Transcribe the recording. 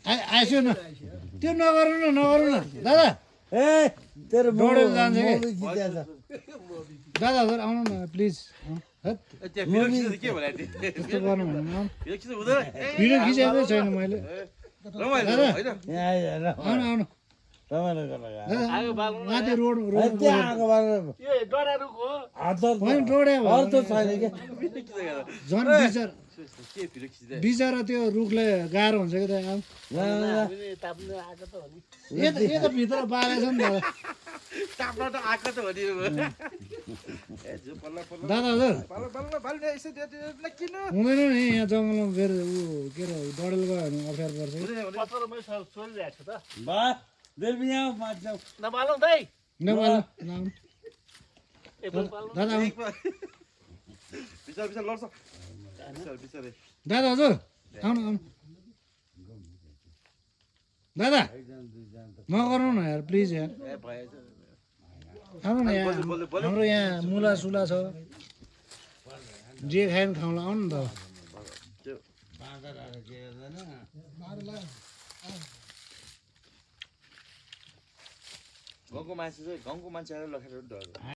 आइसु न त्यो नगर्नु न दादा ए तेरो दौडेर जान्छ कि खिच्या छ दादा हजुर आउनु न प्लिज के भने त्यस्तो गर्नु भन्नु हुँदैन भिडियो खिचेकै छैन मैले रमाइलो होइन यहाँ आइज आउनु रमाइलो गर्न माथि रोड त्यहाँ आएको बारेर यो डरा रुख हो होइन रोडे अर्थ छैन क्या झन् के भिडियो खिच्दै बिचरा त्यो रुखले गाह्रो हुन्छ कि त्यहाँ ताप्नु आएको त हो नि यो त भित्र बालेछ नि दादा ताप्न त आएको त हो नि ए जो पल्ल पल्ल दादा हजुर पल्ल पल्ल बाल्ने यसो किन हुँदैन नि यहाँ जङ्गलमा फेरि ऊ के अरे डडेल गयो भने अप्ठ्यारो पर्छ कि पत्थरमै सोलिरहेको छ त बा देवी यहाँ मान्छे नपालौ दाइ नेपाल ए पालौ दादा आउनु बिचार बिचार लड्छ बिचार दादा हजुर आउनु दादा नगर्नु न यार प्लिज यार ए भएछ आउनु न यहाँ हाम्रो यहाँ मुला सुला छ जे खायो भने खाउँला आउनु न त गाउँको मान्छे चाहिँ गाउँको मान्छे आएर लखेर डर